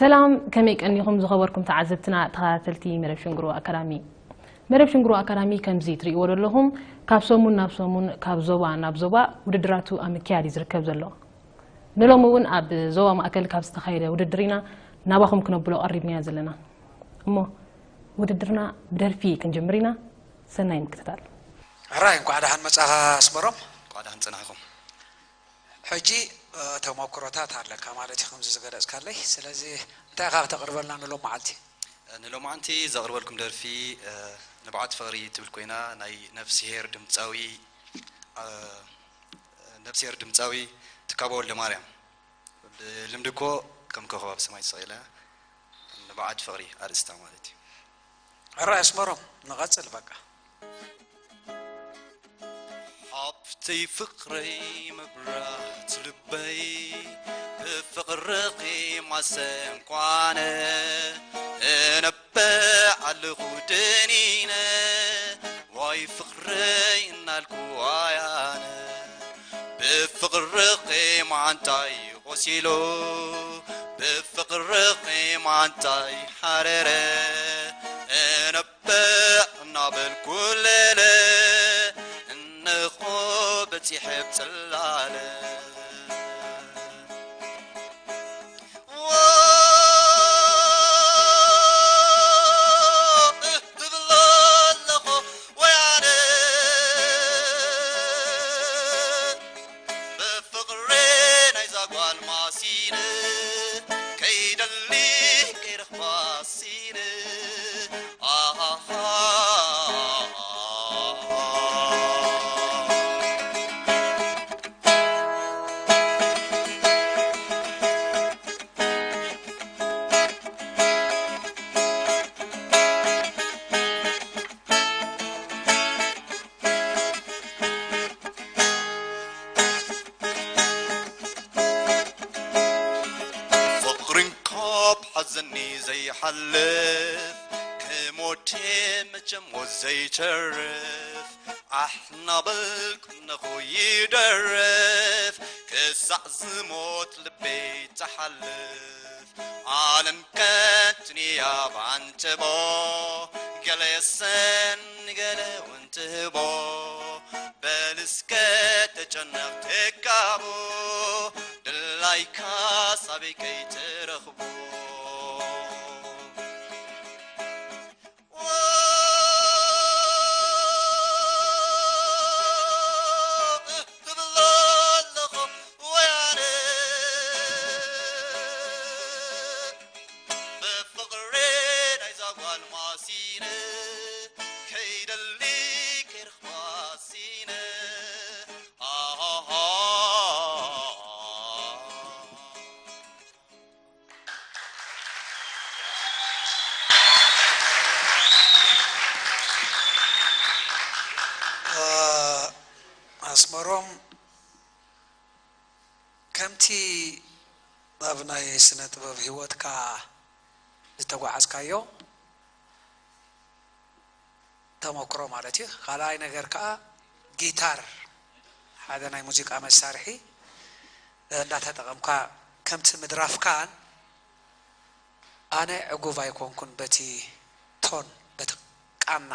ሰላም፣ ከመይ ቀኒኹም ዝኸበርኩም ተዓዘብትና ተኸታተልቲ መደብ ሽንግሮ ኣካዳሚ? መደብ ሽንግሮ ኣካዳሚ ከምዚ ትርእይዎ ዘለኹም ካብ ሰሙን ናብ ሰሙን ካብ ዞባ ናብ ዞባ ውድድራቱ ኣብ ምክያድ እዩ ዝርከብ ዘሎ። ንሎሚ እውን ኣብ ዞባ ማእከል ካብ ዝተኻየደ ውድድር ኢና ናባኹም ክነብሎ ቀሪብናዮ ዘለና። እሞ ውድድርና ብደርፊ ክንጅምር ኢና። ሰናይ ምክትታል። ሕራይ፣ እንኳዕ ደሓን መጻኻ ኣስመሮም። እንኳዕ ደሓን ጸናሕኩም። ሕጂ ተመክሮታት ኣለካ ማለት እዩ ከምዚ ዝገለጽካለይ። ስለዚ እንታይ ኢኻ ክተቕርበልና ንሎም መዓልቲ? ንሎማዓንቲ ዘቕርበልኩም ደርፊ ንብዓት ፍቕሪ ትብል ኮይና ናይ ነፍስሄር ድምፃዊ ነፍስሄር ድምፃዊ ትካቦ ወልደ ማርያም። ብልምዲ እኮ ከም ኮኸብ ኣብ ሰማይ ተሰቒላ ንብዓት ፍቕሪ ኣርእስታ ማለት እዩ። ሕራይ ኣስመሮም፣ ንቐጽል በቃ። ሓፍተይ ፍቕረይ መብራት ልበይ ብፍቕርኺ ማሰንኳነ እነብዕ ኣለኹ ደኒነ ዋይ ፍቕረይ እናልኩ ዋይ ኣነ ብፍቕርኺ ማዓንታይ ቆሲሉ ብፍቕርኺ ማዓንታይ ሓረረ እነብ ብዕ እናበልኩ ለለ እንሆ በጺሐ ብጽላለ እብሎ ኣለኹ ወያነ ብፍቕሪ ናይዛ ጓል ማሲነ ከይደሊ ከይረኽባ ሲነ ኣሃሃ ፍቕርን ካብ ሓዘኒ ዘይሓልፍ ክሞቴ መቸም ሞት ዘይተርፍ ኣሕ እናበልኩ እነኹ ይደርፍ ክሳዕ ዝሞት ልበይ ትሓልፍ ዓለም ከንትንያ ባንትቦ ገለ የሰን ገለ እውን ትህቦ በል እስከ ተጨነቕ ትካቦ ድላይካ ሳበይ ከይትረኽቦ ኣስመሮም ከምቲ ኣብ ናይ ስነ ጥበብ ህይወትካ ዝተጓዓዝካዮ ተመክሮ ማለት እዩ። ካልኣይ ነገር ከዓ ጊታር ሓደ ናይ ሙዚቃ መሳርሒ እንዳተጠቐምካ ከምቲ ምድራፍካን ኣነ ዕጉብ ኣይኮንኩን በቲ ቶን በቲ ቃና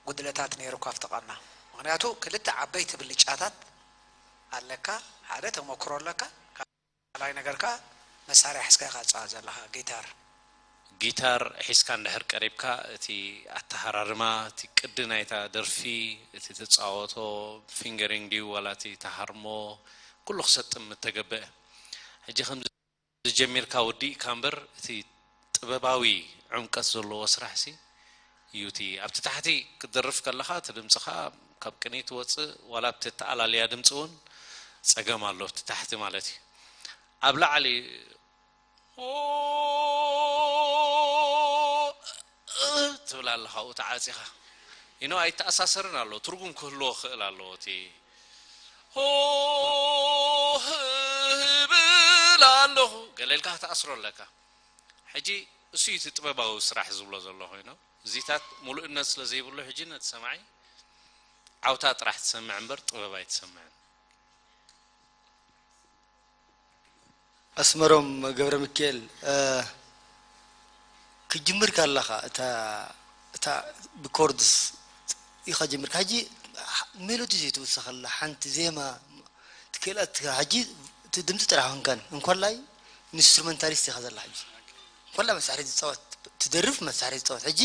ጉድለታት ነይሩ ካብቲ ቃና ምክንያቱ ክልተ ዓበይቲ ብልጫታት ኣለካ ሓደ ተመክሮ ኣለካ ካልኣይ ነገር ከዓ መሳርያ ሒዝካ ኢካ ትፃወት ዘለካ ጊታር ጊታር ሒዝካ እንድሕር ቀሪብካ እቲ ኣተሃራርማ እቲ ቅዲ ናይታ ደርፊ እቲ ትፃወቶ fingering ድዩ ዋላ እቲ ተሃርሞ ኩሉ ክሰጥም ምተገበአ ሕጂ ከምዚ ጀሚርካ ወዲእካ እምበር እቲ ጥበባዊ ዕምቀት ዘለዎ ስራሕ ሲ እዩ እቲ ኣብቲ ታሕቲ ክትደርፍ ከለኻ እቲ ድምፅኻ ካብ ቅኒ ትወፅእ ዋላ ኣብቲ ተኣላልያ ድምፂ እውን ፀገም ኣሎ ኣብቲ ታሕቲ ማለት እዩ ኣብ ላዕሊ ትብል ኣለኻ ኣብኡ ተዓፂኻ you know ኣይተኣሳሰርን ኣሎ ትርጉም ክህልዎ ክእል ኣለዎ እቲ ሆህብል ኣለኹ ገለ ኢልካ ክትኣስሮ ኣለካ ሕጂ እሱ እቲ ጥበባዊ ስራሕ ዝብሎ ዘሎ ኮይኑ እዚታት ሙሉእነት ስለ ዘይብሉ ሕጂ ነቲ ሰማዒ ዓውታ ጥራሕ ትሰምዕ እምበር ጥበብ ኣይትሰምዕን ኣስመሮም ገብረ ሚካኤል፣ እ፣ ክጅምር ከለኻ እታ፣ እታ ብኮርድስ ኢኻ ጀሚርካ። ሕጂ ሜሎዲ ዘይትውስኸላ ሓንቲ ዜማ ትክእላ ትካ-፣ ሕጂ እቲ ድምፂ ጥራሕ ኾንካን እንኮላይ ኢንስትሩመንታሊስት ኢኻ ዘላ። ሕጂ እንኮላ መሳርሒ ዝፃወት፣ ትደርፍ መሳርሒ ዝፃወት። ሕጂ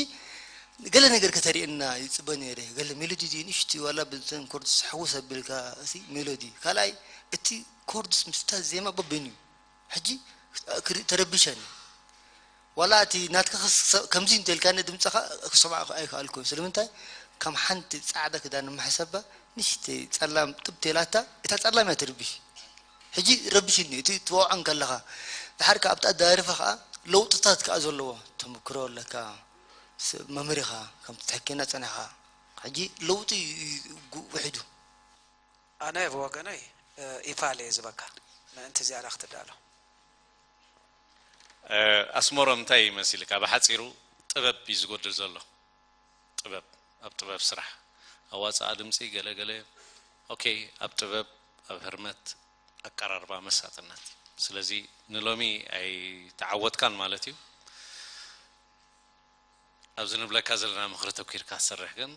ገለ ነገር ከተርእየና ይፅበ ነይረ። ገለ ሜሎዲ ድዩ ንእሽቲ ዋላ ብዘን ኮርድስ ሕውስ ኣቢልካ፣ እቲ ሜሎዲ ካልኣይ፣ እቲ ኮርድስ ምስታ ዜማ በበይኑ እዩ። ሕጂ ክርኢ ተረቢሸኒ። ዋላ እቲ ናትካ ክስ-፣ ከምዚ እንተልካኒ ድምፅኻ ክሰምዖ ኣይከኣልኩን። ስለምንታይ? ከም ሓንቲ ፃዕዳ ክዳን መሕሰባ ንእሽተይ ጸላም ጥብ ቴላታ፣ እታ ጸላም እያ ትርብሽ። ሕጂ ረብሽኒ፣ እቲ ትወቕዖ እንከለኻ። ድሓር ከኣ ኣብቲ ኣደራርፋ ከኣ ለውጥታት ከኣ ዘለዎ ተመክሮ ኣለካ። ስ-፣ መምህር ኢኻ፣ ከምቲ ትሕኪና ጸኒሕኻ። ሕጂ ለውጢ እዩ ግ-፣ ውሒዱ። ኣነ ብወገነይ፣ እ፣ ኢፋል እየ ዝበካ፣ ምእንቲ ዝያዳ ክትዳሎ። እ፣ ኣስመሮም፣ እንታይ ይመስልካ? ብሓጺሩ ጥበብ እዩ ዝጎድል ዘሎ። ጥበብ፣ ኣብ ጥበብ ስራሕ። ኣዋጽኣ ድምጺ ገለ ገለ፣ ኦኬ፣ ኣብ ጥበብ፣ ኣብ ህርመት፣ ኣቀራርባ፣ መሳጥነት። ስለዚ ንሎሚ ኣይተዓወትካን ማለት እዩ። ኣብዚ ንብለካ ዘለና ምኽሪ ተኪርካ ትሰርሕ ግን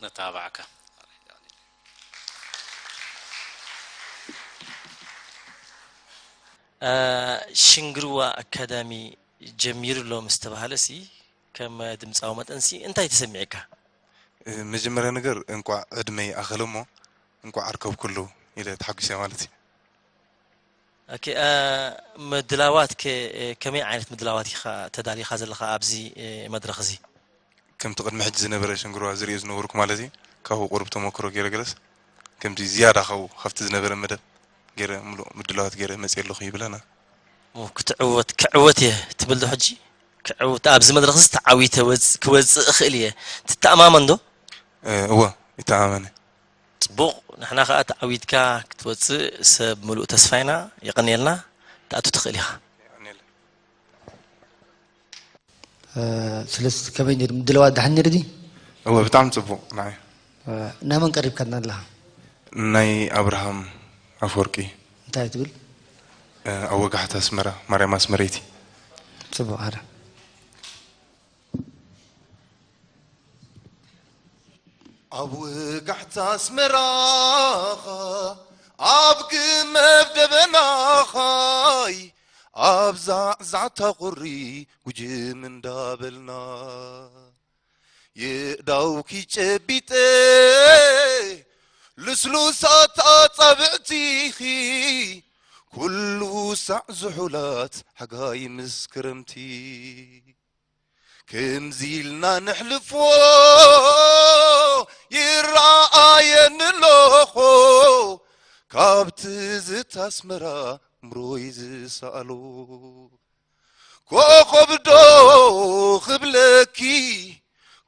ነተባብዓካ። እ፣ ሽንግርዋ ኣካዳሚ ጀሚሩ ኣሎ ምስ ተባህለ ሲ፣ ከም ድምፃዊ መጠን ሲ እንታይ ተሰሚዕካ? እ፣ መጀመርያ ነገር እንቋዕ ዕድመይ ኣኸለ እሞ እንቋዕ ኣርከብኩሉ ኢለ ተሓጒሰ ማለት እዩ። ኦኬ፣ እ፣ ምድላዋት ከ-፣ እ፣ ከመይ ዓይነት ምድላዋት ኢኻ ተዳሊኻ ዘለኻ ኣብዚ፣ እ፣ መድረኽ እዚ? ከምቲ ቅድሚ ሕጂ ዝነበረ ሽንግርዋ ዝርእዮ ዝነበርኩ ማለት እዩ። ካብኡ ቁሩብ ተመክሮ ገይረ ገለስ ከምቲ ዝያዳ ካብኡ ካብቲ ዝነበረ መደብ ገይረ ምሉእ ምድላዋት ገይረ መፅየ ኣለኹ ይብለና። ኦ፣ ክትዕወት፣ ክዕወት እየ ትብል ዶ ሕጂ? ክዕወት፣ ኣብዚ መድረኽ እዚ ተዓዊተ ወፅ-፣ ክወፅእ እኽእል እየ ትተኣማመን ዶ? እ፣ እወ፣ ይተኣማመን እየ። ጽቡቕ፣ ንሕና ኸኣ ተዓዊትካ ክትወጽእ ሰብ ምሉእ ተስፋ ኢና። የቐንየልና፣ ትኣቱ ትኽእል ኢኻ። እ፣ ስለስ ከመይ ነይሩ? ምድላዋት ደሓን ነይሩ ድዩ? እወ፣ ብጣዕሚ ጽቡቕ፣ ንዓይ። እ፣ ናይ መን ቀሪብካና ኣለኻ? ናይ ኣብርሃም ኣፈወርቂ። እንታይ ትብል? እ፣ ኣብ ወጋሕታ ኣስመራ፣ ማርያም ኣስመረይቲ። ጽቡቕ፣ ሓደ። ኣብ ወጋሕታ ኣስመራኻ፣ ኣብ ግመብ ደበናኻይ፣ ኣብ ዛዕዛዕታ ቁሪ ጉጅም እንዳበልና፣ የእዳውኪ ጨቢጠ ልስሉሳት ኣጻብዕቲኺ፣ ኩሉ ሳዕ ዝሑላት ሓጋይ ምስ ክረምቲ። ከምዚ ኢልና ነሕልፎ ይረኣየኒ ኣለኹ፣ ካብ ትዝታ ኣስመራ እምሮይ ዝሰኣሎ። ኮኾብ ዶ ክብለኪ፣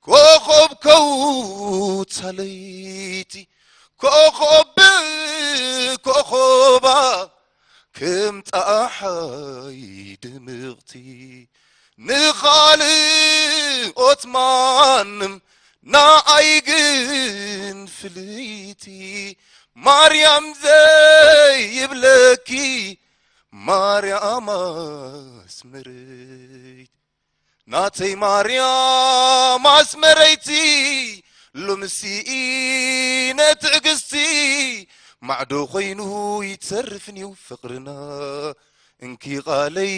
ኮኾብ ከውታ ለይቲ፣ ኮኾብ ብኮኾባ ከም ጸሓይ ድምቕቲ። ንኻልኦት ማንም ንዓይ ግን ፍልይቲ። ማርያም ዘይብለኪ ማርያም ኣስመረይቲ። ናተይ ማርያም ኣስመረይቲ፣ ሎምሲ ኢነ ትዕግስቲ፣ ማዕዶ ኮይኑ ይተርፍን እዩ ፍቕርና። እንኪ ቃለይ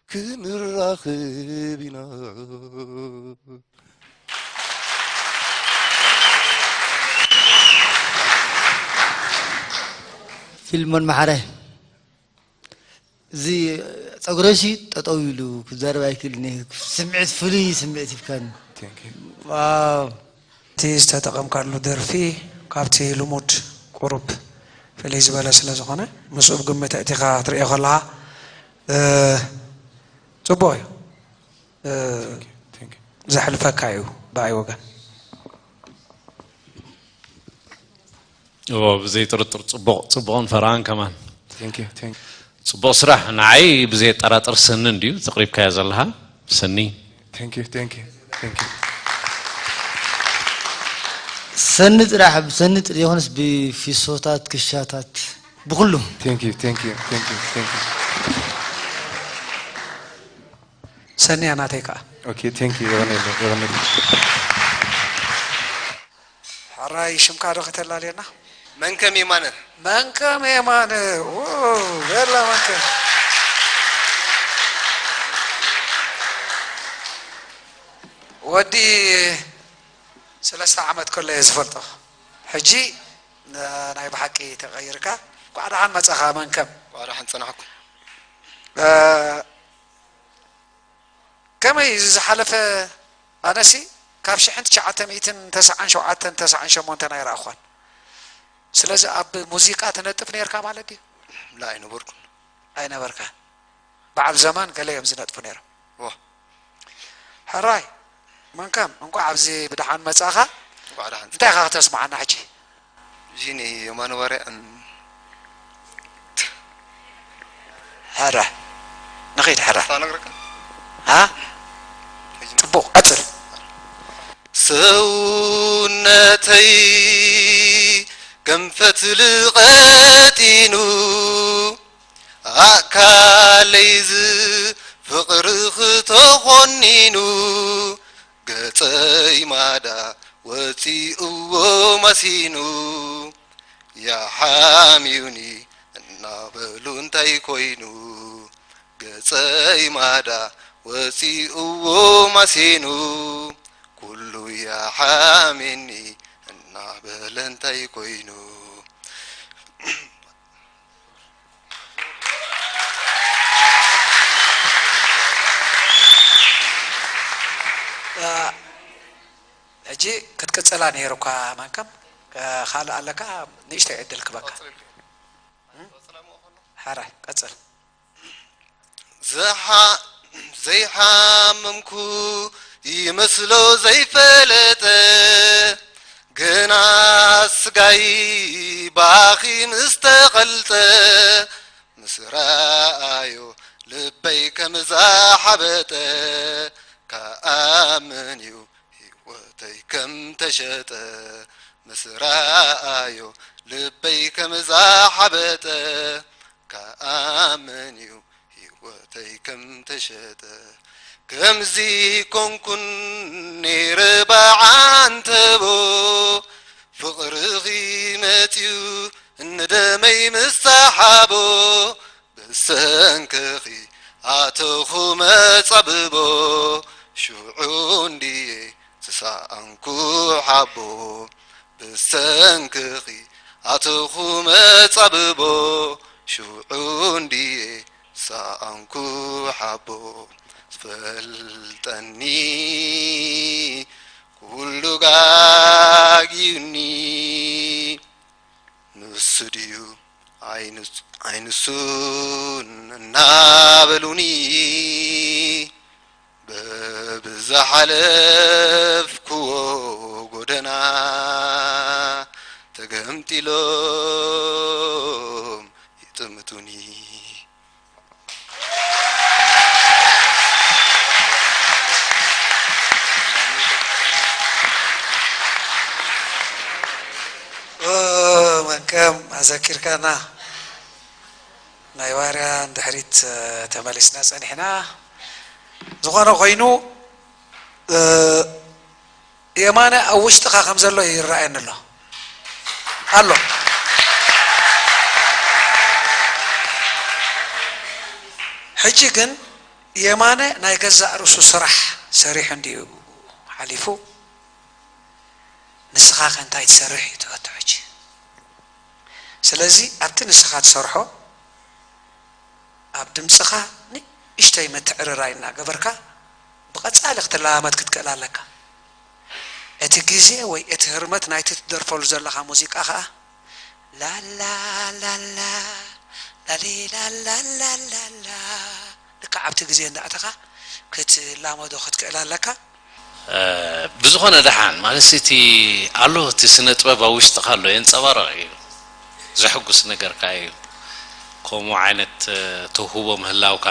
ክንራኽብ ኢና። ፊልሞን መሓረ። እዚ ጸጉረሲ ጠጠው ኢሉ ክዛረብ ኣይክእልን እየ። ስምዒት፣ ፍሉይ ስምዒት ሂብካኒ። Thank you። ዋው። እቲ ዝተጠቐምካሉ ደርፊ ካብቲ ልሙድ ቁሩብ ፍልይ ዝበለ ስለ ዝኾነ፣ ምስኡ ብግምት ኣእቲኻ ክትርእዮ ከለኻ፣ እ፣ ጽቡቕ እዩ። እ፣ Thank you። Thank you። ዘሕልፈካ እዩ ብኣይ ወገን። እዎ፣ ብዘይ ጥርጥር ጽቡቕ፣ ጽቡቕን ፈረቓን ከማን። Thank you፣ thank you። ጽቡቕ ስራሕ። ንዓይ ብዘይ ኣጠራጥር ሰኒ እንድዩ ተቕሪብካዮ ዘለኻ። ሰኒ። Thank you፣ thank you፣ thank you። ሰኒ ጥራሕ፣ ብሰኒ ጥሪ ይኹንስ ብፊሶታት፣ ክሻታት፣ ብኩሉ Thank you, thank you, thank you, thank you. ሰኒያ ናተይ ከዓ Okay, thank you. የቐኔለ፣ የቐኔለ። ሕራይ ሽምካ ዶ ከተላልየና? መንከም የማነ መንከም የማነ ው፣ በላ መንከም ወዲ ሰለስተ ዓመት ከሎ እየ ዝፈልጦ። ሕጂ ናይ ብሓቂ ተቐይርካ። እንኳዕ ደሓን መጻኻ መንከም። ዋላ ሓን ጸናሕኩም ከመይ እዚ ዝሓለፈ ኣነሲ ካብ ሽሕን ትሽዓተ ሚእትን ተስዓን ሸውዓተን ተስዓን ሸሞንተን ኣይረኣኳን። ስለዚ ኣብ ሙዚቃ ትነጥፍ ነርካ ማለት ድዩ? ላ ኣይነበርኩን ኣይነበርካ። በዓል ዘማን ገለ እዮም ዝነጥፉ ነይሮም። ዋ ሕራይ መንከም እንኳዕ ኣብዚ ብድሓን መጻኻ። እንኳዕ ደሓን እንታይ ኢኻ ከተስምዓና ሕጂ? ጂኒ የማነ ባርያ እም፣ ሕራይ ንኺድ ሕራይ ሳነግረካ ها ጽቡቕ ቀጽል። ሰውነተይ ከም ፈትሊ ቀጢኑ ኣካለይ ዝፍቕሪ ክተኾኒኑ ገጸይ ማዳ ወፂእዎ ማሲኑ ያሓምዩኒ እናበሉ እንታይ ኮይኑ ገጸይ ማዳ ወፂእዎ ማሲኑ ኩሉ ያሓሜኒ እናበለ እንታይ ኮይኑ ሕጂ ክትቅጽላ ነይሩ እኳ መንከም ካልእ ኣለካ ንእሽተይ ዕድል ክበካ ሓራይ ቀጽል ዘይሓመምኩ ይመስሎ ዘይፈለጠ ግና ስጋይ ባኺ ምስ ተቐልጠ ምስ ረኣዮ ልበይ ከም ዝሓበጠ ክኣምን እዩ ህይወተይ ከም ተሸጠ ምስ ረኣዮ ልበይ ከም ዝሓበጠ ክኣምን እዩ ህይወተይ ከም ተሸጠ ከምዚ ኮንኩን ነይረ ብዓንተቦ ፍቕርኺ መፅዩ ንደመይ ምስ ሰሓቦ ብሰንክኺ ኣተኹ መፃብቦ ሽዑ እንድየ ዝሰኣንኩ ሓቦ ብሰንክኺ ኣተኹ መፃብቦ ሽዑ እንድየ ዝሰኣንኩ ሓቦ ዝፈልጠኒ ኩሉ ጋግዩኒ ንሱ ድዩ ኣይንሱን እናበሉኒ በብዝሓለፍክዎ ጎደና ተገምጢሎም ይጥምቱኒ መንከም ኣዘኪርካና ናይ ዋርያ ንድሕሪት ተመሊስና ጸኒሕና ዝኾነ ኮይኑ የማነ ኣብ ውሽጥኻ ከም ዘሎ ይረኣየኒ ኣሎ ኣሎ ሕጂ ግን የማነ ናይ ገዛእ ርእሱ ስራሕ ሰሪሑ እንዲዩ ሓሊፉ ንስኻ ከ እንታይ ትሰርሕ እዩ ትፈትሖ ሕጂ ስለዚ ኣብቲ ንስኻ ትሰርሖ ኣብ ድምፅኻ ንእሽተይ ምትዕርራይ እናገበርካ ብቐፃሊ ክትለማመድ ክትክእል ኣለካ እቲ ግዜ ወይ እቲ ህርመት ናይቲ ትደርፈሉ ዘለኻ ሙዚቃ ኸዓ ላላ ላላ ላሊ ላላ ላላ ልክዕ ኣብቲ ግዜ እንዳእተኻ ክትላመዶ ክትክእል ኣለካ ብዝኾነ ደሓን ማለት እቲ ኣሎ እቲ ስነ ጥበብ ኣብ ውሽጥካ ኣሎ የንፀባረቕ እዩ ዘሐጉስ ነገር ከኣ እዩ ከምኡ ዓይነት ተውህቦ ምህላውካ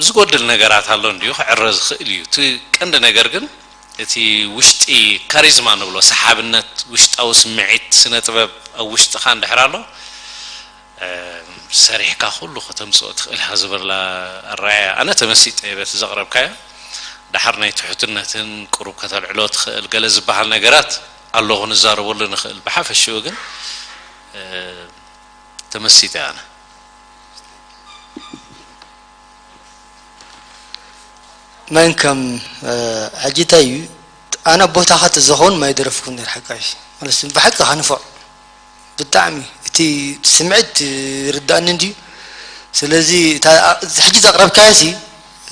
ዝጎድል ነገራት ኣሎ እንድዩ ክዕረ ዝኽእል እዩ እቲ ቀንዲ ነገር ግን እቲ ውሽጢ ካሪዝማ ንብሎ፣ ሰሓብነት፣ ውሽጣዊ ስምዒት፣ ስነ ጥበብ ኣብ ውሽጥኻ እንድሕር ኣሎ፣ እ፣ ሰሪሕካ ኩሉ ከተምጽኦ ትኽእል ኢኻ ዝበላ ኣረኣእያ፣ ኣነ ተመሲጠ እየ በቲ ዘቕረብካዮ። ደሓር ናይ ትሑትነትን ቁሩብ ከተልዕሎ ትኽእል ገለ ዝበሃል ነገራት ኣሎ ክንዛረበሉ ንኽእል። ብሓፈሽኡ ግን፣ እ፣ ተመሲጠ ኣነ። መን ከም፣ እ፣ ሕጂ እንታይ እዩ፣ ኣነ ኣብ ቦታኻ ተዝኸውን ማይ ደረፍኩ ነይር ሓቃይ። ማለት ብሓቂ ኸኣ ንፉዕ። ብጣዕሚ እቲ ስምዒት ይርዳእኒ እንድዩ። ስለዚ እታ፣ ሕጂ ዘቕረብካዮሲ፣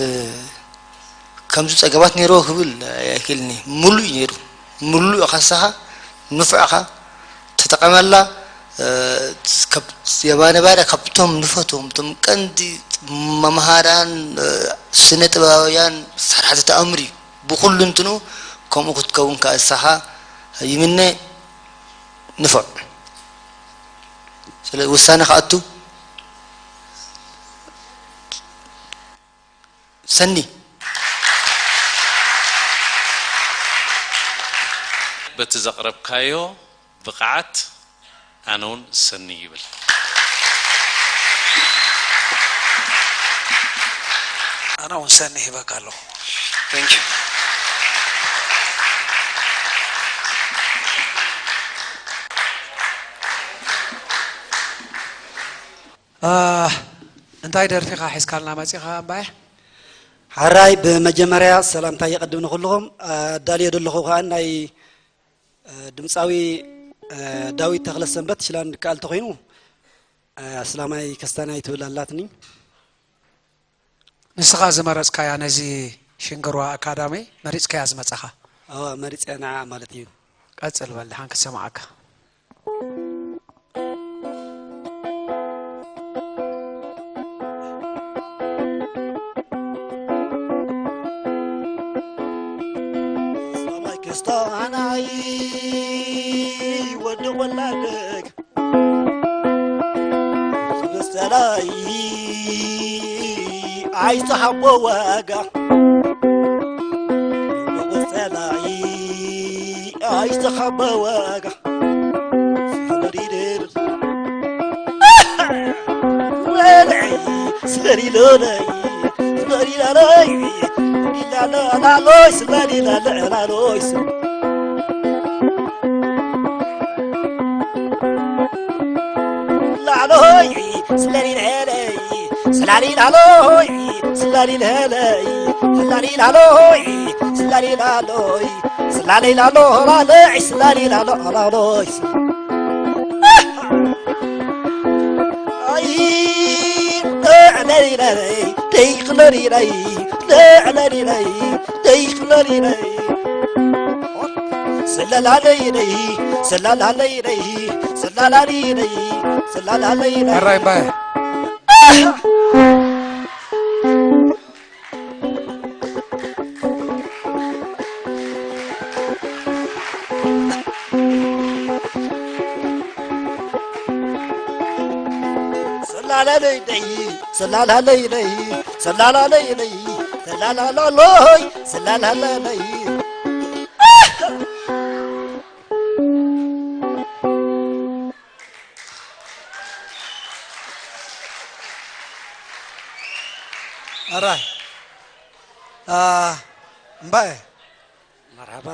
እ፣ ከምዚ ጸገማት ነይርዎ ክብል ኣይክእልን እየ። ምሉእ እዩ ነይሩ። ምሉእ ኢኻ ንስኻ፣ ንፉዕ ኢኻ፣ ተጠቐመላ። እ፣ ካብ የማነ ባርያ ካብቶም ንፈትዎም፣ እቶም ቀንዲ መምሃራን፣ እ፣ ስነ ጥበባውያን፣ ሰራሕቲ ተኣምር እዩ። ብኹሉ እንትኑ ከምኡ ክትከውን ከኣ ንስኻ ይምነ። ንፉዕ። ስለ ውሳነ ክኣቱ ሰኒ። በቲ ዘቕረብካዮ ብቕዓት ኣነ እውን ሰኒ ይብል። ኣነ እውን ሰኒ ሂበካ ኣለኹ። Thank you። እ፣ እንታይ ደርፊ ኢኻ ሒዝካልና መጺኻ እምባየ? ሓራይ ብመጀመርያ ሰላምታ የቐድም ንኹልኹም። ኣዳልዮ ዘለኹ ከኣ ናይ፣ እ፣ ድምፃዊ፣ እ፣ ዳዊት ተኽለሰንበት ሽላን ድከኣል ተኾይኑ፣ እ፣ ኣስላማይ ከስታናይ ትብል ኣላትኒ። ንስኻ ዝመረጽካያ ነዚ ሽንግርዋ ኣካዳሚ መሪጽካያ ዝመጻኻ? ኣዋ መሪጸያ ንዓ ማለት እዩ። ቀጽል በል ደሓን ክሰምዓካ። ሰማይ ክስታናይ ወዲ ቆላደግ ብሰላይ ኣይተሓቦ ዋጋ ብሰላይ ኣይተሓቦ ዋጋ ስለሪድር ወለይ ስለሪሎለይ ስለሪላለይ ላሎይ ስለሪላለይ ላሎይ ላሎይ ስለሊለለይ ስላሊላሎይ ስለሊለለይ ስላሊላሎይ ስላሊላሎይ ስላሊላሎ ላለይ ስላሊላሎ ላሎይ ኣይ ለለይለይ ደይክለሊለይ ለዕለሊለይ ደይክለሊለይ ስለላለይለይ ስለላለይለይ ስለላለይለይ ስለላለይለይ ሕራይ እምባየ። ሰላለለይለይ ሰላላለይለይ ሰላላለይለይ ሰላላላሎይ ሰላላላለይ ሕራይ እምባየ። መርሓባ።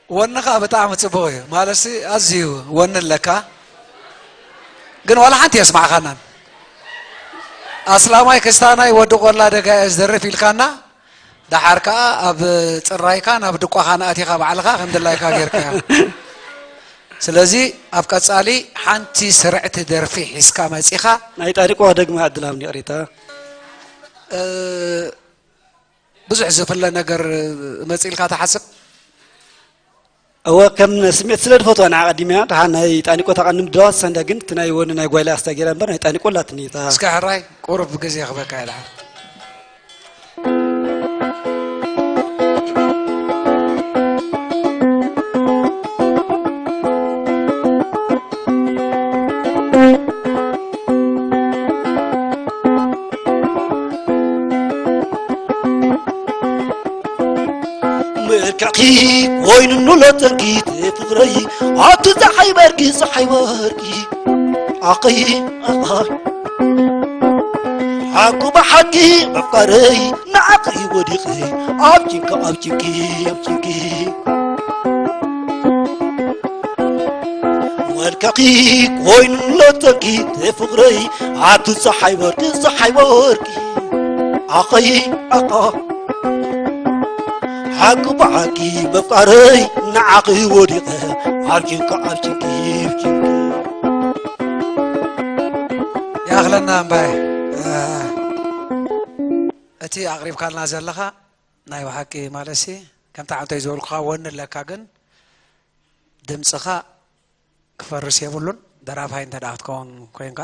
ወንኻ ብጣዕሚ ጽቡቕ እዩ ማለትሲ ኣዝዩ ወኒ ኣለካ። ግን ዋላ ሓንቲ የስማዕኻናን። ኣስላማይ ክስታናይ ወዲ ቆላ ደጋ እየ ዝደርፍ ኢልካና፣ ደሓር ከኣ ኣብ ጽራይካን ኣብ ድቋኻን ኣቲኻ ባዕልኻ ከም ድላይካ ጌርካዮ። ስለዚ ኣብ ቀጻሊ ሓንቲ ስርዕቲ ደርፊ ሒዝካ መጺኻ። ናይ ጣኒቆ ደግመ ዕድል ሃብኒ ይቕሬታ። ብዙሕ ዝፍለ ነገር መጽእ ኢልካ ትሓስብ? እወ ከም ስምዒት ስለ ዝፈትዋ ንዓ ቀዲመያ ደሓን ናይ ጣኒቆ ተቐንዲ ደዋ ሰንዳ ግን እቲ ናይ ወኒ ናይ ጓይላ ኣስታ ገይራ እምበር ናይ ጣኒቆ ኣላትኒ እታ እስከ ሕራይ ቁሩብ ግዜ ክበካ እየ ደሓን። ከኺ ኮይኑ ሎተንኪ ፍቕረይ ኣቲ ፀሓይ በርቂ ፀሓይ በርቂ ኣኸይ ኣኸይ ሓቁ ብሓቂ መፍቀረይ ንዓኺ ወዲቐ ኣብ ጭንቂ ኣብ ጭንቂ ኣብ ጭንቂ መልክኺ ኮይኑ ሎተንኪ ፍቕረይ ኣቲ ፀሓይ በርቂ ፀሓይ በርቂ ኣኸይ ኣኸ ሓቂ ብሓቂ ምፍቃረይ ንዓኺ ወዲቐ ኣብ ጭንቂ ኣብ ጭንቂ ኣብ ጭንቂ ይኣኽለና እምባየ። እቲ ኣቕሪብካልና ዘለኻ ናይ ብሓቂ ማለትሲ ከምቲ ዓንተይ ዝበልኩኻ ወኒ ኣለካ፣ ግን ድምፅኻ ክፈርስ የብሉን። ደራፋይ እንተ ደኣ ክትከውን ኮይንካ፣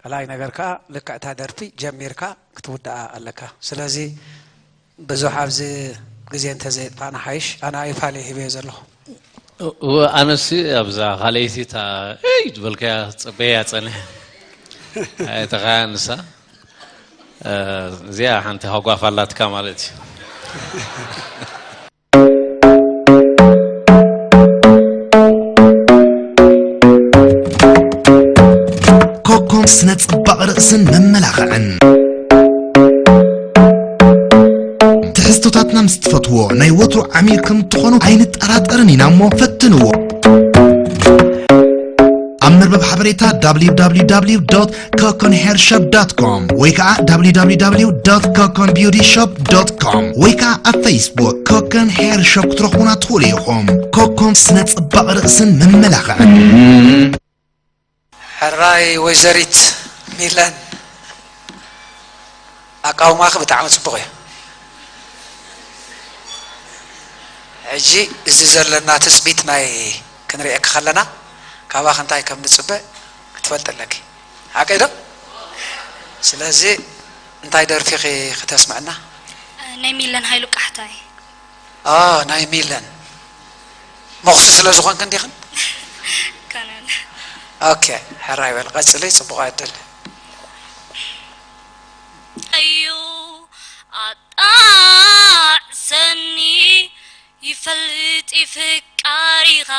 ካልኣይ ነገር ከኣ ልክዕ እታ ደርፊ ጀሚርካ ክትውድኣ ኣለካ። ስለዚ ብዙሕ ኣብዚ ግዜ እንተዘየጥፋእና ሓይሽ። ኣነ ኣይፋል እየ ሂበዮ ዘለኹ። እወ ኣነሲ ኣብዛ ካልኣይቲ እታ እይ ዝበልካያ ፀበያ ፀንሐ ኣይተኻያ ንሳ እዚኣ ሓንቲ ሃጓፍ ኣላትካ ማለት እዩ። ኮኮን ስነ ጽባቕ ርእስን መመላኽዕን ትሕዝቶታትና ምስ ትፈትዎ ናይ ወትሩ ዓሚል ከም እትኾኑ ኣይንጠራጠርን ኢና እሞ ፈትንዎ። ኣብ መርበብ ሓበሬታ www ኮኮን ሄር ሾፕ ዶት ኮም ወይ ከዓ www ኮኮን ቢዩቲ ሾፕ ዶት ኮም ወይ ከዓ ኣብ ፌስቡክ ኮኮን ሄር ሾፕ ክትረኽቡና ትኽእሉ ኢኹም። ኮኮን ስነ ጽባቕ ርእስን መመላኽዕን። ሕራይ ወይዘሪት ሚለን ኣቃውማኺ ብጣዕሚ ጽቡቕ እዩ። ሕጂ እዚ ዘለና ትጽቢት ናይ ክንርእየኪ ከለና ካባኺ እንታይ ከም ንጽበ ክትፈልጢ ኣለኪ። ሓቀይ ዶ? ስለዚ እንታይ ደርፊኺ ክተስምዕና? ናይ ሚለን ሃይሉ ቃሕታይ። ኣ ናይ ሚለን መኹሲ ስለ ዝኾንክን ዲኽን? ከነን። ኦኬ ሕራይ በል ቀጽሊ ጽቡቕ ዕድል። እዩ ኣጣዕሰኒ ይፈልጥ ፍቃሪኻ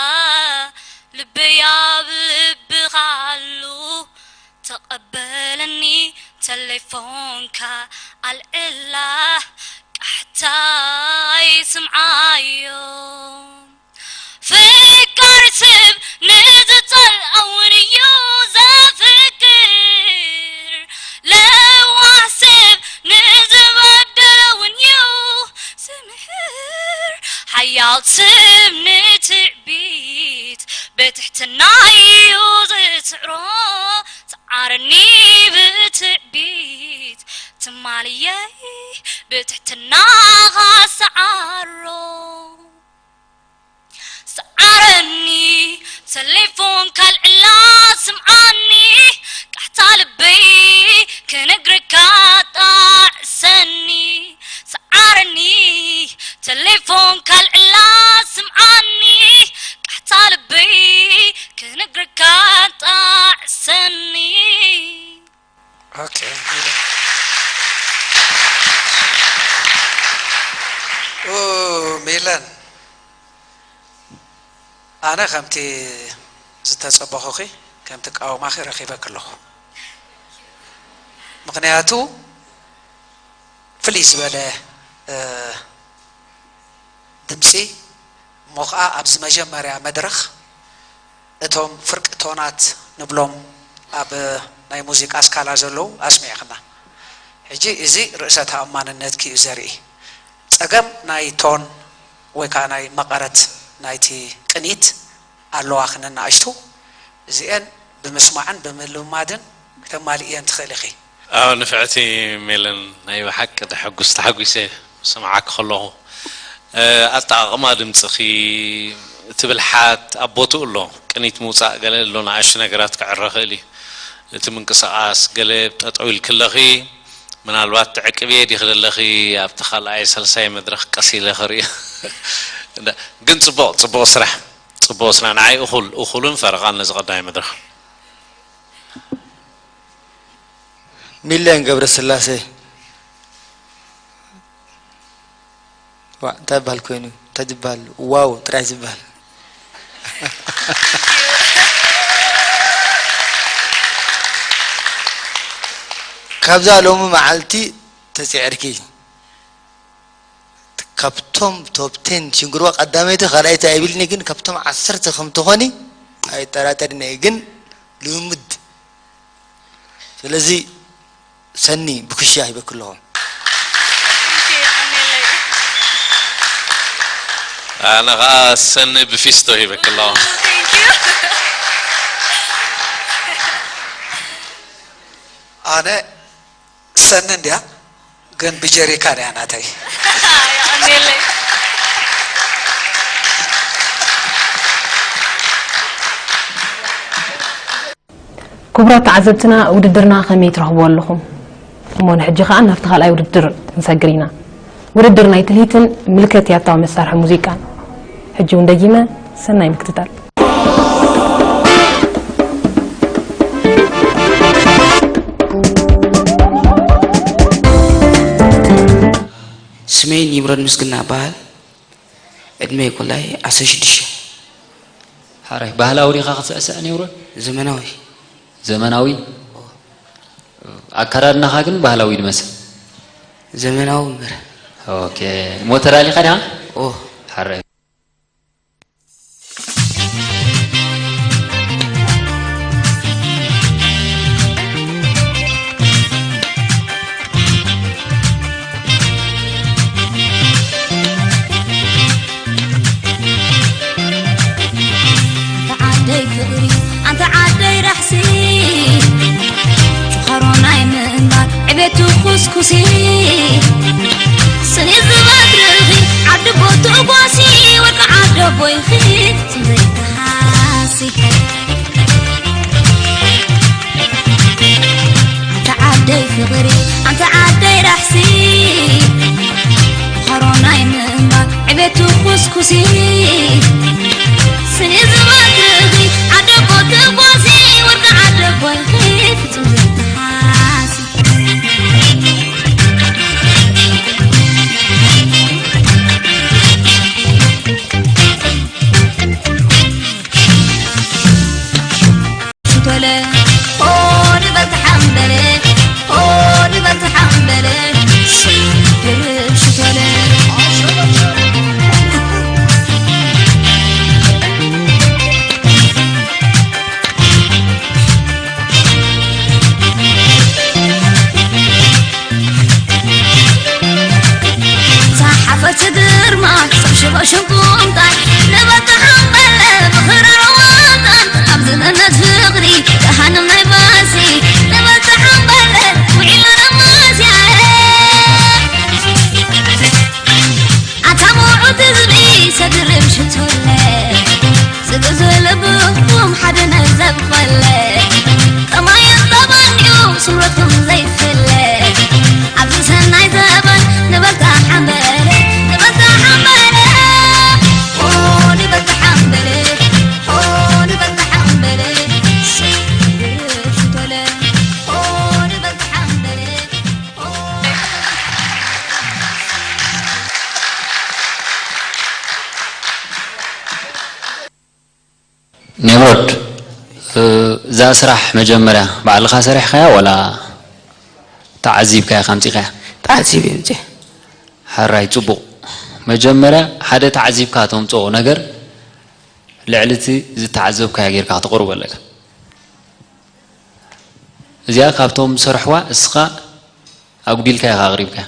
ልበይ ኣብ ልብኻ ኣሉ ተቐበለኒ ተሌፎንካ ኣልዕላ ቃሕታይ ስምዓዮ ፈቃር ሰብ ንዝጸልኦ እውን እዩ ዘፍቅር ለዋህ ሰብ ንዝበደሎ እውን እዩ ዝምሕር ሓያል ሰብ ንትዕቢት ብትሕትና እዩ ዝስዕሮ ሰዓረኒ ብትዕቢት ትማልየይ ብትሕትና ኻሰዓሮ ሰዓረኒ ተሌፎን ካልዕላ ስምዓኒ ቃሕታ ልበይ ክነግረካ ጣዕሰኒ ሰዓረኒ ተሌፎን ካልዕላ ስምዓኒ ቃሕታ ልበይ ክነግረካ ጣዕሰኒ ኦኬ ኡ ሚለን ኣነ ከምቲ ዝተጸበኹኺ ከም ትቃወማኺ ረኺበኪ ኣለኹ። ምኽንያቱ ፍልይ ዝበለ ድምጺ እሞ ኸዓ ኣብዚ መጀመርያ መድረኽ እቶም ፍርቂ ቶናት ንብሎም ኣብ ናይ ሙዚቃ ስካላ ዘለዉ ኣስሚዕኽና። ሕጂ እዚ ርእሰ ተኣማንነትኪ እዩ ዘርኢ። ጸገም ናይ ቶን ወይ ከዓ ናይ መቐረት ናይቲ ቅኒት ኣለዋኽን ንኣሽቱ እዚኤን ብምስማዕን ብምልማድን ክተማልእየን ትኽእል ኢኺ። ኣዎ ንፍዕቲ ሜለን ናይ ብሓቂ ተሐጉስ ተሓጒሰ ስምዓኪ ከለኹ ኣጠቓቕማ ድምፅኺ እቲ ብልሓት ኣብ ቦትኡ ኣሎ ቅኒት ምውፃእ ገለ ኣሎ ንኣሽቱ ነገራት ክዕረ ኽእል እዩ እቲ ምንቅስቓስ ገለ ጠጠው ኢልክለኺ ምናልባት ትዕቅብየ ዲኺ ዘለኺ ኣብቲ ካልኣይ ሳልሳይ መድረኽ ቀስ ኢለ ክርእዮ ግን ፅቡቕ ፅቡቕ ስራሕ ፅቡቕ ስራሕ ንዓይ እኹል እኹልን ፈረቓን ነዚ ቀዳማይ መድረኽ ሚልዮን ገብረስላሴ ዋእ፣ እንታይ ይበሃል ኮይኑ? እንታይ ዝበሃል? ዋው ጥራይ ዝበሃል። ካብዛ ሎሚ መዓልቲ ተፅዒርኪ፣ ካብቶም ቶፕ ቴን ሽንግርዋ ቀዳመይቲ ካልኣይቲ ኣይብልኒ፣ ግን ካብቶም ዓሰርተ ከም ትኾኒ ኣይጠራጠርን እየ። ግን ልምምድ። ስለዚ ሰኒ ብክሽያ ሂበኪ ኣለኹ። ኣነ ከዓ ሰኒ ብፊስቶ ሂበኪ ኣለኹ። ኣነ ሰኒ እንድያ ግን ብጀሪካን እያ ናተይ። የቐንየለይ። ክቡራት ተዓዘብትና ውድድርና ከመይ ትረኽብዎ ኣለኹም? እሞ ንሕጂ ኸኣ ናብቲ ካልኣይ ውድድር ክንሰግር ኢና። ውድድር ናይ ትልሂትን ምልከት ያታዊ መሳርሒ ሙዚቃን። ሕጂ እውን ደጊመ ሰናይ ምክትታል። ስመይ ኒምሮድ ምስግና እበሃል። ዕድመይ ኮላይ ዓሰርተ ሽዱሽተ። ሓራይ ባህላዊ ዲኻ ክትስዕስዕ ኒምሮድ? ዘመናዊ። ዘመናዊ ኣከዳድናኻ ግን ባህላዊ ድመስል። ዘመናዊ እምበር። ኦኬ እሞ ተዳሊኻ ዲኻ? ኦ ሓራይ ዓደይ ፍቕሪ ኣንታ ዓደይ ራሕሲ ዝኸሮ ናይ ምንባር ዕቤቱ ኩስኩሲ ስኒ ዝባትርኺ ዓዲ ቦትኡ ጓሲ ወርቂ ዓደ ቦይኺ ስንዘይተሓሲ ኣንታ ዓደይ ፍቕሪ ኣንታ ዓደይ ራሕሲ ዝኸሮ ናይ ምንባር ዕቤቱ ኩስኩሲ ስኒ ዝባትርኺ ዓደ ቦትኡ ጓሲ ወርቂ ዓደ ቦይኺ ፍጹም ዘይተሓሲ ሽቶለ ሆኒ በል ተሓምበለ ሆኒ በል ተሓምበለ ሽቶለ ዝሓፈት ግርማ ሰብ ሽቦ ሽንቁምጣይ ንበል ተሓምበለ ብኽራር ዋጣን ኣብ ዝመመት ፍቕሪ ደሃንም ናይ ባሲ ንበል ተሓምበለ ውዒልና ነማስያ ኣታ ምውዑት ህዝቢ ሰግርም ሽቶለ ዝግዙ ልብኹም ሓደ ነዘብ ኾለ ከማየን ዘባንዩ ስምረቱም ዘይፈለ ኣብዚ ሰናይ ዘበን ንበልታ ሓንበለ ንበልታ ሓንበለ ኦ ንበልታ ሓንበለ ኦ ንበልታ ሓንበለ ሽቶለ ኦ ንበልታ ሓንበለ ኦ ኒምሮድ እዛ ስራሕ መጀመርያ ባዕልኻ ሰሪሕካያ ዋላ ተዓዚብካያ ኣምፂኻያ? ተዓዚብ እየ ምፅእ። ሓራይ ፅቡቕ። መጀመርያ ሓደ ተዓዚብካ ተምፅኦ ነገር ልዕሊ እቲ ዝተዓዘብካዮ ጌርካ ክተቕርቦ ኣለካ። እዚኣ ካብቶም ዝሰርሕዋ እስኻ ኣጉዲልካ ኢኻ ኣቕሪብካያ።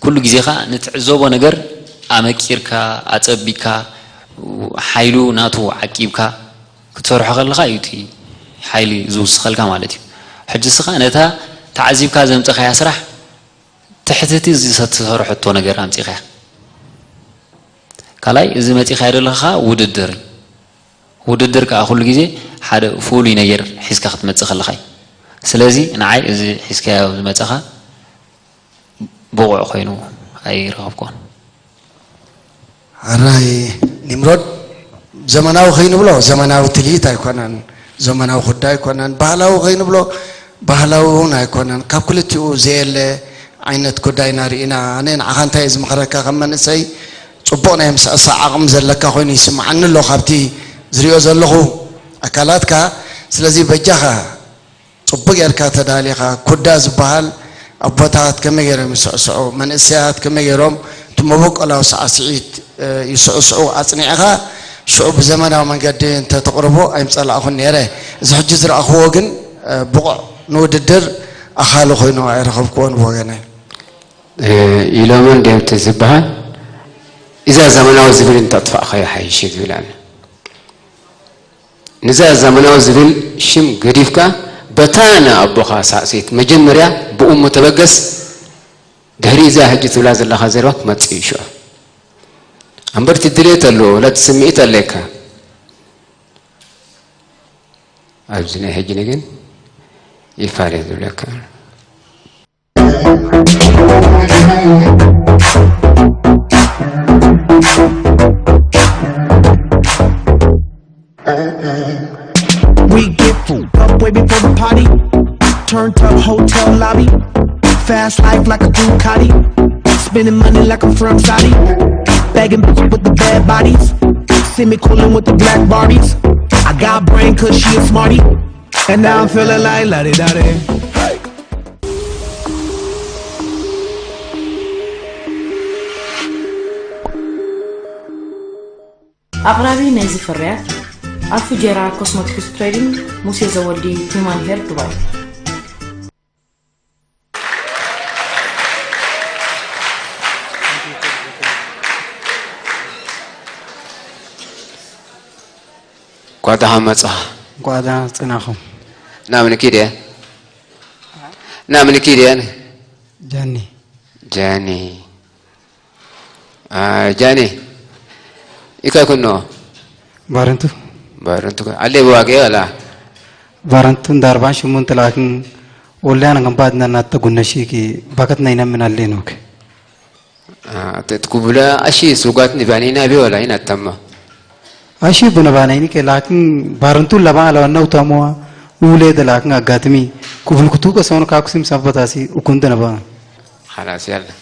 ኩሉ ግዜ ኸኣ ንትዕዘቦ ነገር ኣመቂርካ ኣጸቢቅካ ሓይሉ ናቱ ዓቂብካ ክትሰርሖ ከለኻ እዩ እቲ ሓይሊ ዝውስኸልካ ማለት እዩ። ሕጂ እስኻ ነታ ተዓዚብካ ዘምጸኻያ ስራሕ ትሕቲ እቲ ዝተሰርሐቶ ነገር ኣምጺኻያ። ካልኣይ እዚ መጺኻዮ ዘለኻ ውድድር እዩ። ውድድር ከኣ ኩሉ ግዜ ሓደ ፍሉይ ነገር ሒዝካ ክትመጽእ ከለኻ እዩ። ስለዚ ንዓይ እዚ ሒዝካዮ ዝመጸኻ ብቑዕ ኮይኑ ኣይረኸብኩዎን። ሕራይ ኒምሮድ ዘመናዊ ከይንብሎ ዘመናዊ ትልሂት ኣይኮነን፣ ዘመናዊ ኩዳ ኣይኮነን፣ ባህላዊ ከይንብሎ ባህላዊ እውን ኣይኮነን። ካብ ክልቲኡ ዘየለ ዓይነት ጉዳይና ርኢና። ኣነ ንዓኻ እንታይ እየ ዝምኽረካ፣ ከም መንእሰይ ጽቡቕ ናይ ምስዕሳዕ ዓቕሚ ዘለካ ኮይኑ ይስምዓኒ ኣሎ ካብቲ ዝሪኦ ዘለኹ ኣካላትካ። ስለዚ በጃኻ ጽቡቕ ጌርካ ተዳሊኻ፣ ኩዳ ዝበሃል ኣቦታት ከመይ ገይሮም ይስዕስዑ፣ መንእሰያት ከመይ ገይሮም እቲ መበቆላዊ ሳዕስዒት፣ እ፣ ይስዕስዑ ኣጽኒዕኻ፣ ሽዑ ብዘመናዊ መንገዲ እንተ ተቕርቦ ኣይምጸላእኹን ነይረ። እዚ ሕጂ ዝረኣኽዎ ግን፣ እ፣ ብቑዕ ንውድድር ኣኻሊ ኮይኑ ኣይረኸብክዎን ብወገነይ። እ፣ ኢሎምን ድዮም እቲ ዝበሃል፣ እዛ ዘመናዊ ዝብል እንተጥፋእኻዮ ሓይሽ እዩ ዝብል ኣነ። ነዛ ዘመናዊ ዝብል ሽም ገዲፍካ፣ በታ ንኣቦኻ ሳዕሲት መጀመርያ ብእሞ ተበገስ፣ ድሕሪ እዛ ሕጂ ትብላ ዘለኻ ዘረባ ክመጽእ እዩ ሽዑ። እምበር እቲ ድሌት ኣለዎ፣ ወላ እቲ ስምዒት ኣለካ። ኣብዚ ናይ ሕጂ ግን ይፋለ ዝብለካ። We get fucked up way before the party. Turned up hotel lobby. Fast life like a Ducati. Spending money like I'm from Saudi. Begging bitches with the bad bodies. See me coolin' with the black Barbies. I got brain cause she a smarty. And now I'm feeling like la di da di. ኣቕራቢ ናይዚ ፍርያት ኣልፉጀራ ኮስሞቲክስ ትሬዲንግ ሙሴ ዘወልዲ ሂማን ሄር ዱባይ። እንኳዕ ደሓን መጻኻ። እንኳዕ ደሓን ጸናኹም። ናምንኪ ድየ? ናምንኪ ድየ? ጃኒ። ጃኒ። ጃኒ ኢካ ኩኖ ባረንቱ። ባረንቱ። ኣለ ብዋገ ወላ ባረንቱ እንዳ ኣርባን ሽሙንተ ላኪን ወላያን ገንባት ነናተ ጉነሺ ኪ ባከት ናይ ነምን ኣለ ኖክ። ትኩብለ ኣሺ ሱጋት ኒባኒና ቢወላ ይናተማ። ኣሺ ብነባናይኒ ከ ላኪን ባረንቱ ለባ ለዋናው ታሞዋ ውሌ ደ ላኪን ኣጋትሚ ኩብልኩቱ ከሰውነ ካኩሲም ሰበታሲ እኩንተ ነባ። خلاص يلا.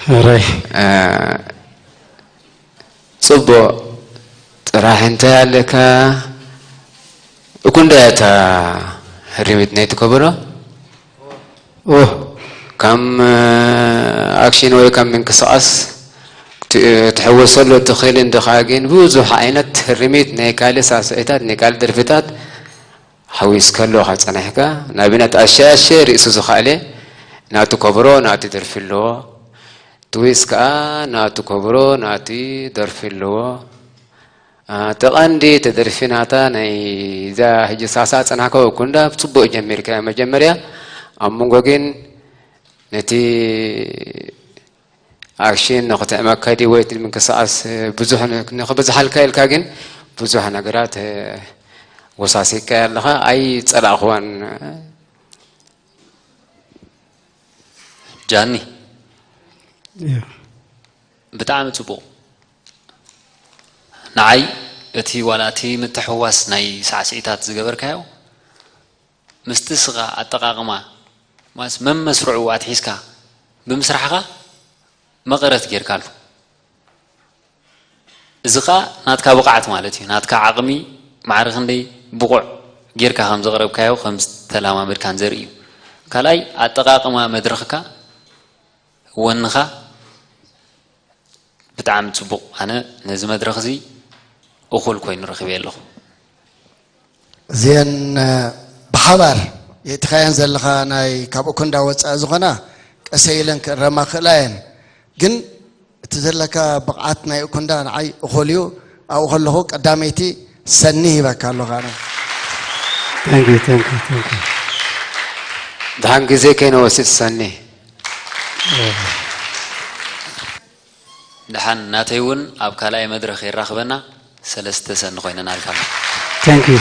ሕራይ። እ፣ ጽቡቕ ጥራሕ እንታይ ኣለካ? እኩንዳ እታ ህርሚት ናይቲ ከበሮ? ኦ። ከም፣ እ፣ ኣክሽን ወይ ከም ምንቅስቓስ ት-፣ ትሕወሰሉ ትኽእል እንድኻ፣ ግን ብዙሕ ዓይነት ትርሚት ናይ ካልእ ሳስዒታት፣ ናይ ካልእ ደርፍታት ሓዊስካ ኣለኻ ጸኒሕካ። ንኣብነት ኣሸ ኣሸ ርእሱ ዝኸኣለ ናቱ ከበሮ፣ ናቱ ደርፊ ኣለዎ። ትዊስት ከኣ ናቱ ከበሮ፣ ናቱ ደርፊ ኣለዎ። አ፣ እቲ ቀንዲ ተደርፊ ናታ ናይ እዛ ሕጂ ሳሳ ጸናሕካ ወኩንዳ ጽቡቅ ጀሚርካ መጀመርያ፣ ኣብ መንጎ ግን ነቲ ኣክሽን ንክትዕመካ ድዩ ወይ እቲ ምንቅስቃስ ብዙሕ ን-፣ ንክብዝሓልካ ኢልካ ግን ብዙሕ ነገራት፣ እ፣ ወሳሲካ ኣለኻ። ኣይጸላእኽዋን። ጃኒ፣ እያ። ብጣዕሚ ጽቡቕ። ንዓይ እቲ ዋላ እቲ ምትሕውዋስ ናይ ሳዕስዒታት ዝገበርካዮ ምስቲ ስኻ ኣጠቓቕማ ማስ መመስርዑ ኣትሒዝካ ብምስራሕኻ መቐረት ጌርካሉ። እዚ ኸኣ ናትካ ብቕዓት ማለት እዩ። ናትካ ዓቕሚ ማዕረ ክንደይ ብቑዕ ጌርካ ከም ዘቕረብካዮ ከም ዝተለማመድካን ዘርኢ እዩ። ካልኣይ ኣጠቓቕማ መድረኽካ ወንኻ ብጣዕሚ ጽቡቕ። ኣነ ነዚ መድረኽ እዚ እኹል ኮይኑ ረኺበዮ ኣለኹ። እዚአን፣ እ፣ ብሓባር የእቲኻየን ዘለኻ ናይ ካብ እኩንዳ ወጻኢ ዝኾና ቀሰይ ኢለን ክእረማ ክእላ እየን። ግን እቲ ዘለካ ብቕዓት ናይ እኩንዳ ንዓይ እኹል እዩ። ኣብኡ ከለኹ ቀዳመይቲ ሰኒ ሂበካ ኣለኹ ኣነ። Thank you, thank you, thank you። ደሓን ግዜ ከይንወስድ ሰኒ። ደሓን ናተይ እውን ኣብ ካልኣይ መድረኽ የራኽበና። ሰለስተ ሰኒ ኮይነናልካ። Thank you።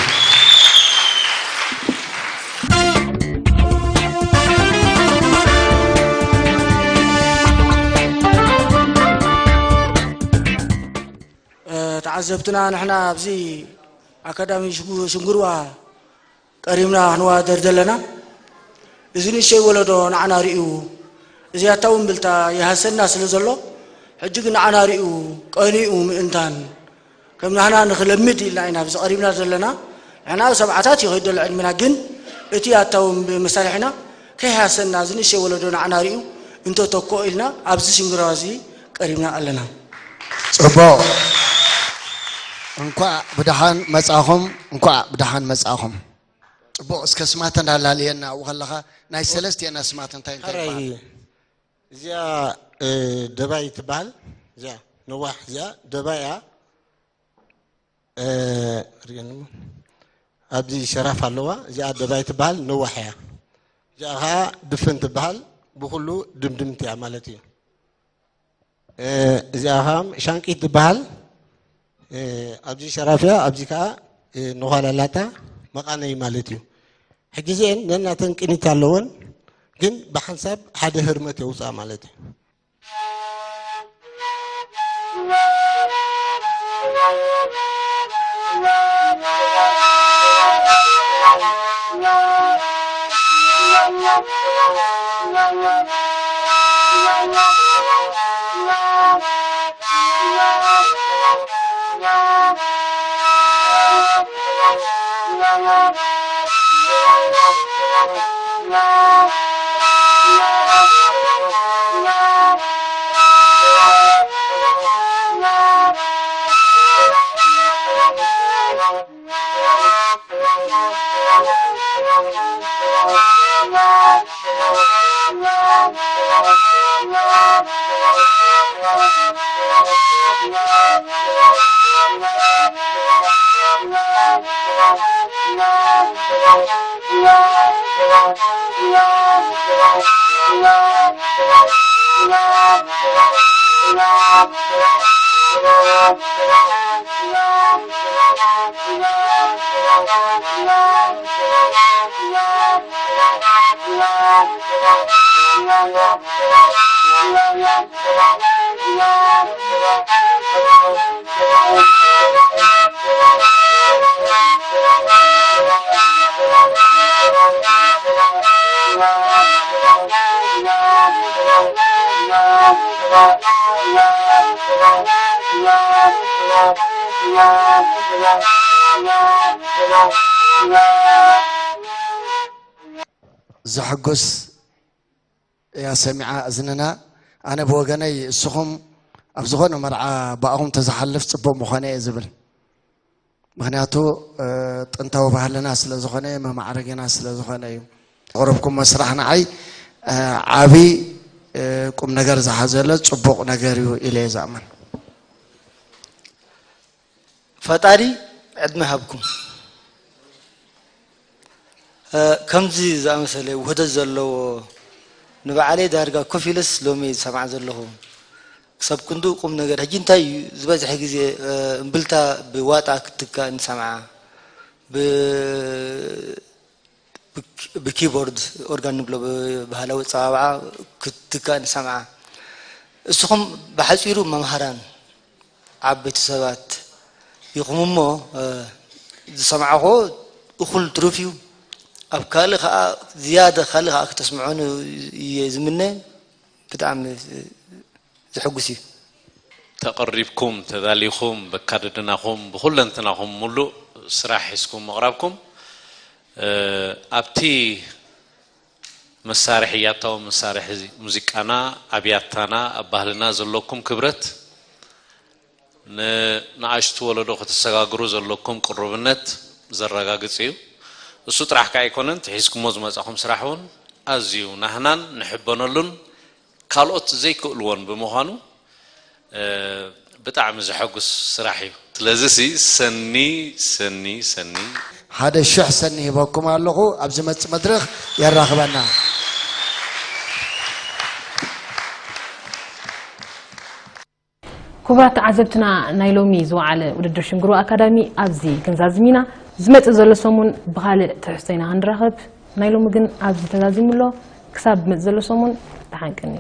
እ፣ ተዓዘብትና ንሕና ኣብዚ ኣካዳሚ ሽጉ-፣ ሽንጉርዋ ቀሪብና ክንወዳደር ዘለና። እዚ ንእሽተይ ወለዶ ንዓና ርእዩ፣ እዚ ኣታዊ እምብልታ ይሃሰና ስለ ዘሎ፣ ሕጂ ግን ንዓና ርእዩ፣ ቀኒኡ ምእንታን፣ ከም ናህና ንኽለምድ ኢልና ኢና ኣብዚ ቀሪብና ዘለና። ንሕና ሰብዓታት ይኸይድ ዘሎ ዕድመና፣ ግን እቲ ኣታዊ እምብ-፣ መሳርሒና ከይሃሰና፣ እዚ ንእሽተይ ወለዶ ንዓና ርእዩ እንተተክኦ ኢልና ኣብዚ ሽንግርዋ እዚ ቀሪብና ኣለና። ጽቡቕ። እንኳዕ ብደሓን መጻኹም፣ እንኳዕ ብደሓን መጻኹም። ጽቡቕ፣ እስከ ስማተን ኣላልየና ኣብኡ ከለኻ፣ ናይ ሰለስቲኤን ኣስማት እንታይ እንታይ ሕራይ፣ ይበሃል? እዚኣ፣ እ፣ ደባይ ትበሃል። እዚኣ ነዋሕ፣ እዚኣ ደባይ እያ። እ፣ ርእየኒ እሞ፣ ኣብዚ ሸራፍ ኣለዋ። እዚኣ ደባይ ትበሃል፣ ነዋሕ እያ። እዚኣ ኸዓ ድፍን ትበሃል፣ ብኹሉ ድምድምቲ እያ ማለት እዩ። እ፣ እዚኣ ኸዓ ሻንቂት ትበሃል። እ፣ ኣብዚ ሸራፍያ፣ ኣብዚ ከዓ፣ እ፣ ነዃላላታ መቓነይ ማለት እዩ። ሕጂ እዚአን ነናተን ቅኒት ኣለወን፣ ግን ብሓንሳብ ሓደ ህርመት የውፅኣ ማለት እዩ። ዘሐጉስ እያ ሰሚዓ እዝንና። ኣነ ብወገነይ እስኹም ኣብ ዝኾነ መርዓ ብኣኹም ተዝሓልፍ ጽቡቕ ምኾነ እየ ዝብል። ምኽንያቱ ጥንታዊ ባህልና ስለ ዝኾነ፣ መማዕረጊና ስለ ዝኾነ እዩ። ዘቕረብኩሞ ስራሕ ንዓይ ዓቢ ቁም ነገር ዝሓዘለ ጽቡቕ ነገር እዩ ኢለ እየ ዝኣምን። ፈጣሪ ዕድመ ሃብኩም። ከምዚ ዝኣመሰለ ውህደት ዘለዎ ንባዕለይ ዳርጋ ኮፍ ኢለስ ሎሚ ዝሰምዓ ዘለኹ ክሳብ ክንድኡ ቁም ነገር። ሕጂ እንታይ እዩ ዝበዝሐ ግዜ እምብልታ ብዋጣ ክትትካእ ንሰምዓ፣ ብኪቦርድ ኦርጋን ንብሎ ብባህላዊ ኣጸዋውዓ ክትትካእ ንሰምዓ። እስኹም ብሓጺሩ መምሃራን ዓበይቲ ሰባት ኢኹም እሞ ዝሰማዕኹ እኹል ትሩፍ እዩ። ኣብ ካልእ ከዓ ዝያደ ካልእ ከዓ ክተስምዑን እየ ዝምነ። ብጣዕሚ ዘሐጉስ እዩ። ተቐሪብኩም ተዳሊኹም በካደድናኹም ብኹለንትናኹም ሙሉእ ስራሕ ሒዝኩም ምቕራብኩም ኣብቲ መሳርሒ ያታዊ መሳርሒ ሙዚቃና ኣብ ያታና ኣብ ባህልና ዘለኩም ክብረት ንንኣሽቱ ወለዶ ከተሰጋግሩ ዘለኩም ቅሩብነት ዘረጋግጽ እዩ። እሱ ጥራሕ ከኣ ኣይኮነን፣ እቲ ሒዝኩሞ ዝመጻኹም ስራሕ እውን ኣዝዩ ናህናን ንሕበነሉን ካልኦት ዘይክእልዎን ብምዃኑ ብጣዕሚ ዘሐጉስ ስራሕ እዩ። ስለዚ ሲ ሰኒ ሰኒ ሰኒ ሓደ ሽሕ ሰኒ ሂበኩም ኣለኹ። ኣብ ዝመጽእ መድረኽ የራኽበና። ክቡራት ተዓዘብትና ናይ ሎሚ ዝወዓለ ውድድር ሽንግሩ ኣካዳሚ ኣብዚ ክንዛዝም ኢና። ዝመጽእ ዘሎ ሰሙን ብኻልእ ትሕዝቶ ኢና ክንራኸብ። ናይ ሎሚ ግን ኣብዚ ተዛዚሙ ኣሎ። ክሳብ ዝመጽእ ዘሎ ሰሙን ደሓን ቅኒ።